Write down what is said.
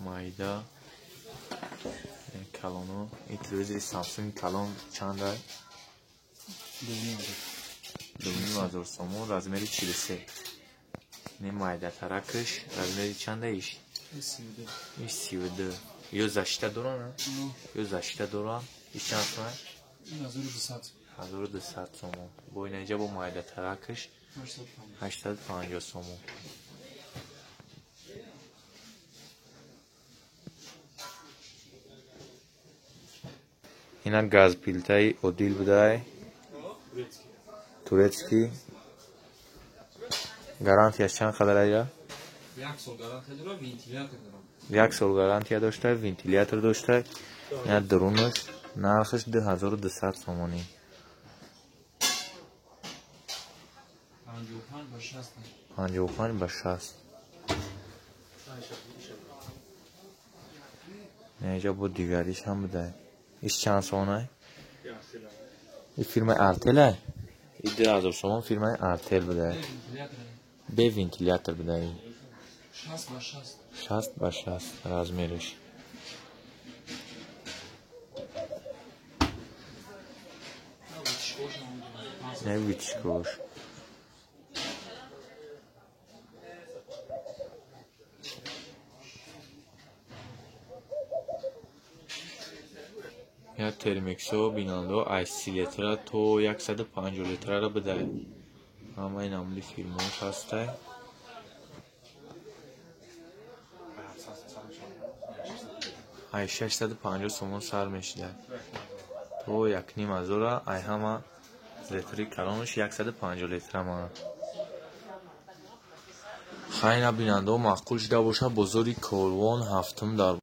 Майда калоно. Ин телевизори Samsung калон чанда? 2500 сомон, размери 43. Не майдатаракаш размери чанда иш? Иш 32. Ё защита доран? Ё защита доран? Иш чанд сомон? 1200 сомон. Бо инаҷа бо майдатаракаш 850 сомон. Ина газплитаи Одил будай. Турецкий. Гарантияш чанд қадар ая? Як сол гарантия дорад, вентилятор дорад. Як сол гарантия дошта, вентилятор дошта. Ина дурунаш нархаш 2200 сомонӣ. 55 ба 60. 55 ба 60. Инҷа бо дигариш ҳам будай. Иш чанд сомонай? Ин фирмаи Артел-ай? Ин 2000 сомон фирмаи Артел будай. Бе вентилятор будай. 60 ба 60. 60 ба 60 размериш. Не витишкош. Я термиксо бинандо аз 30 литра то 150 литрара бидай. Ҳамаи намуди фирмаош ҳастай. Ай 650 сомон сар мешидай. То 1500 ай ҳама литри калонаш 150 литра мана. Хайна бинандо маъқул шуда бошад, бозори Корвон ҳафтум дар